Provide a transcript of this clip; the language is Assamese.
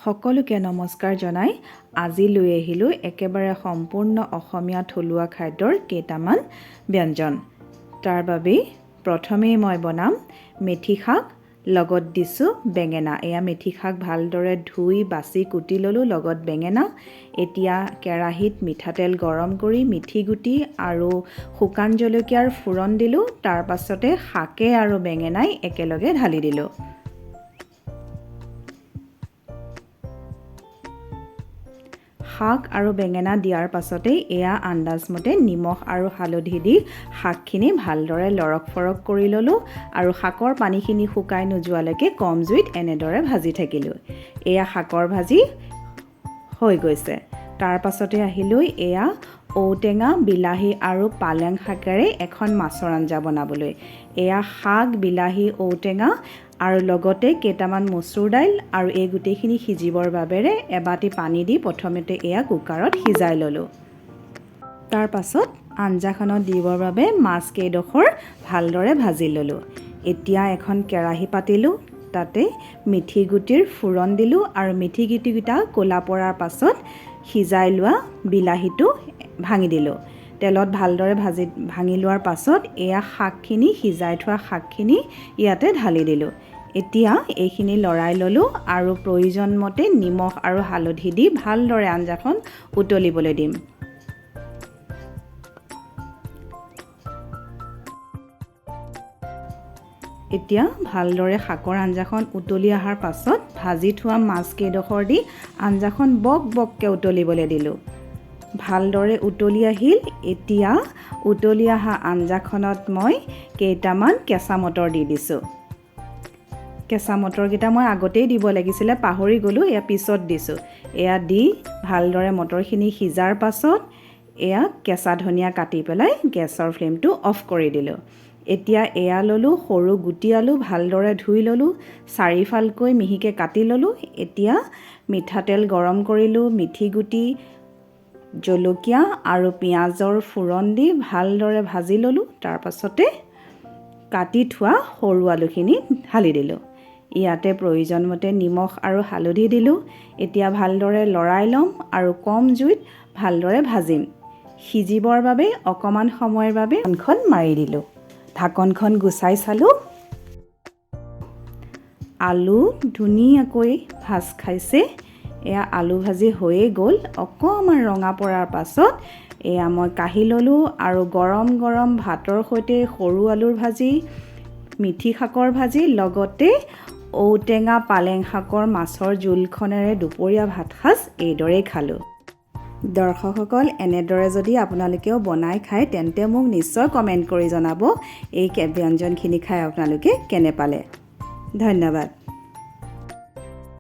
সকলোকে নমস্কাৰ জনাই আজি লৈ আহিলোঁ একেবাৰে সম্পূৰ্ণ অসমীয়া থলুৱা খাদ্যৰ কেইটামান ব্যঞ্জন। তাৰ বাবেই প্ৰথমেই মই বনাম মেথি শাক, লগত দিছোঁ বেঙেনা। এয়া মেথি শাক ভালদৰে ধুই বাছি কুটি ল'লোঁ, লগত বেঙেনা। এতিয়া কেৰাহীত মিঠাতেল গৰম কৰি মিঠি গুটি আৰু শুকান জলকীয়াৰ ফোৰণ দিলোঁ। তাৰ পাছতে শাকে আৰু বেঙেনাই একেলগে ঢালি দিলোঁ। শাক আৰু বেঙেনা দিয়াৰ পাছতেই এয়া আন্দাজমতে নিমখ আৰু হালধি দি শাকখিনি ভালদৰে লৰক ফৰক কৰি ল'লোঁ আৰু শাকৰ পানীখিনি শুকাই নোযোৱালৈকে কম জুইত এনেদৰে ভাজি থাকিলোঁ। এয়া শাকৰ ভাজি হৈ গৈছে। তাৰ পাছতে আহিলোঁ এয়া ঔটেঙা, বিলাহী আৰু পালেং শাকেৰে এখন মাছৰ আঞ্জা বনাবলৈ। এয়া শাক, বিলাহী, ঔটেঙা আৰু লগতে কেইটামান মচুৰ দাইল আৰু এই গোটেইখিনি সিজিবৰ বাবেৰে এবাটি পানী দি প্ৰথমতে এয়া কুকাৰত সিজাই ল'লোঁ। তাৰ পাছত আঞ্জাখনত দিবৰ বাবে মাছ কেইডোখৰ ভালদৰে ভাজি ল'লোঁ। এতিয়া এখন কেৰাহী পাতিলোঁ, তাতে মিঠি গুটিৰ ফোৰণ দিলোঁ আৰু মিঠি গুটিকেইটা ক'লা পৰাৰ পাছত সিজাই লোৱা বিলাহীটো ভাঙি দিলোঁ। তেলত ভালদৰে ভাজি ভাঙি লোৱাৰ পাছত এয়া শাকখিনি, সিজাই থোৱা শাকখিনি ইয়াতে ঢালি দিলোঁ। এতিয়া এইখিনি লৰাই ল'লোঁ আৰু প্ৰয়োজন মতে নিমখ আৰু হালধি দি ভালদৰে আঞ্জাখন উতলিবলৈ দিম। এতিয়া ভালদৰে শাকৰ আঞ্জাখন উতলি অহাৰ পাছত ভাজি থোৱা মাছ কেইডোখৰ দি আঞ্জাখন বক বককৈ উতলিবলৈ দিলোঁ। ভালদৰে উতলি আহিল। এতিয়া উতলি অহা আঞ্জাখনত মই কেইটামান কেঁচা মটৰ দি দিছোঁ। কেঁচা মটৰকেইটা মই আগতেই দিব লাগিছিলে, পাহৰি গ'লোঁ, এয়া পিছত দিছোঁ। এয়া দি ভালদৰে মটৰখিনি সিজাৰ পাছত এয়া কেঁচা ধনিয়া কাটি পেলাই গেছৰ ফ্লেমটো অফ কৰি দিলোঁ। এতিয়া এয়া ল'লোঁ সৰু গুটি আলু, ভালদৰে ধুই ল'লোঁ, চাৰিফালকৈ মিহিকৈ কাটি ল'লোঁ। এতিয়া মিঠাতেল গৰম কৰিলোঁ, মিঠি গুটি, জলকীয়া আৰু পিঁয়াজৰ ফোৰণ দি ভালদৰে ভাজি ল'লোঁ। তাৰ পাছতে কাটি থোৱা সৰু আলুখিনি ঢালি দিলোঁ। ইয়াতে প্ৰয়োজনমতে নিমখ আৰু হালধি দিলোঁ। এতিয়া ভালদৰে লৰাই ল'ম আৰু কম জুইত ভালদৰে ভাজিম। সিজিবৰ বাবে অকণমান সময়ৰ বাবে ঢাকনখন মাৰি দিলোঁ। ঢাকনখন গুচাই চালোঁ, আলু ধুনীয়াকৈ ভাজ খাইছে। এয়া আলু ভাজি হৈয়ে গ'ল। অকণমান ৰঙা পৰাৰ পাছত এয়া মই কাঢ়ি ল'লোঁ আৰু গৰম গৰম ভাতৰ সৈতে সৰু আলুৰ ভাজি, মিঠি শাকৰ ভাজি, লগতে ঔটেঙা পালেং শাকৰ মাছৰ জোলখনেৰে দুপৰীয়া ভাতসাঁজ এইদৰেই খালোঁ। দৰ্শকসকল, এনেদৰে যদি আপোনালোকেও বনাই খায় তেন্তে মোক নিশ্চয় কমেণ্ট কৰি জনাব এই ব্যঞ্জনখিনি খাই আপোনালোকে কেনে পালে। ধন্যবাদ।